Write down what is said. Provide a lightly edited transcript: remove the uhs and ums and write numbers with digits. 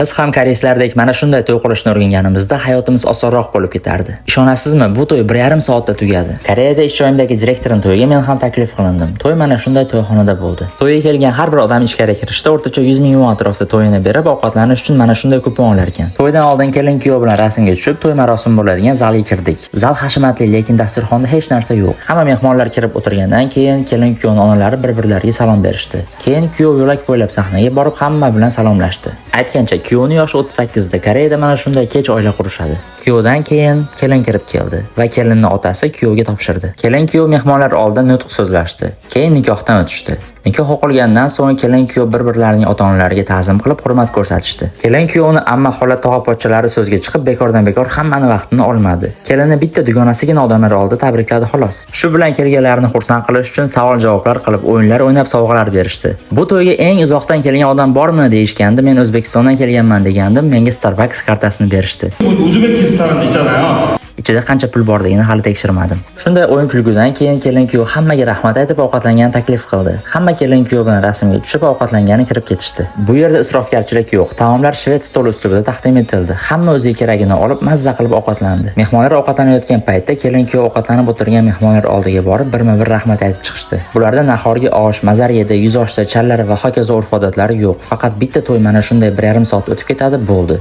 Biz ham koreyslardek mana shunday to'y qilishni o'rganganimizda hayotimiz osonroq bo'lib ketardi. Ishonasizmi, bu to'y 1,5 soatda tugadi. Koreyada ish joyimdagi direktorning to'yiga men ham taklif qilindim. To'y mana shunday to'yxonada bo'ldi. To'yga kelgan har bir odam ichkari kirishda o'rtacha 100 ming yuan atrofida to'yini berib, ovqatlanish uchun mana shunday kupon olar ekan. To'ydan oldin kelin kuyov bilan rasmga tushib, to'y marosimi bo'ladigan zalga kirdik. Zal hashamatli, lekin dasturxonda hech narsa yo'q. Hamma mehmonlar kirib o'tirgandan keyin kelin kuyovning onalari bir-birlariga salom berishdi. Keyin kuyov yo'lak bo'ylab sahnaga borib hamma bilan salomlashdi. Aytgancha, kuyovning yoshi 38 da. Koreyada mana shunday kech oila qurishadi. Kuyovdan keyin kelin kirib keldi va kelinni otasi kuyovga topshirdi. Kelin kuyov mehmonlar oldida nutq so'zlashdi. Keyin nikohdan o'tishdi. Nikoh o'qilgandan so'ng kelin kuyov bir-birlarining ota-onalariga ta'zim qilib hurmat ko'rsatishdi. Kelin kuyovni amma, xola, tog'a, pochchalari so'zga chiqib bekordan bekor hammani vaqtini olmadi. Kelinni bitta dugonasigina odamlar oldida tabrikladi, xolos. Shu bilan kelganlarni xursand qilish uchun savol-javoblar qilib, o'yinlar o'ynab sovg'alar berishdi. Bu to'yga eng uzoqdan kelgan odam bormi deyishganda, men O'zbekistondan kelganman degandim, menga Starbucks kartasini berishdi. 우즈베키스탄 있잖아요. Ichida qancha pul borligini hali tekshirmadim. Shunday o'yin kulgudan keyin kelin kuyov hammaga rahmat aytib ovqatlangani taklif qildi. Hamma kelin kuyov bilan rasmga tushib ovqatlangani kirib ketishdi. Bu yerda isrofgarchilik yo'q. Taomlar shved stoli ustida taqdim etildi. Hamma o'ziga keragini olib mazza qilib ovqatlandi. Mehmonlar ovqatlanayotgan paytda kelin kuyov ovqatlanib o'tirgan mehmonlar oldiga borib birma-bir rahmat aytib chiqishdi. Bularda nahorgi osh, mazar yedi, yuz oshda challar va hokazo urf odatlari yo'q. Faqat bitta to'y mana shunday 1,5 soat o'tib ketadi, bo'ldi.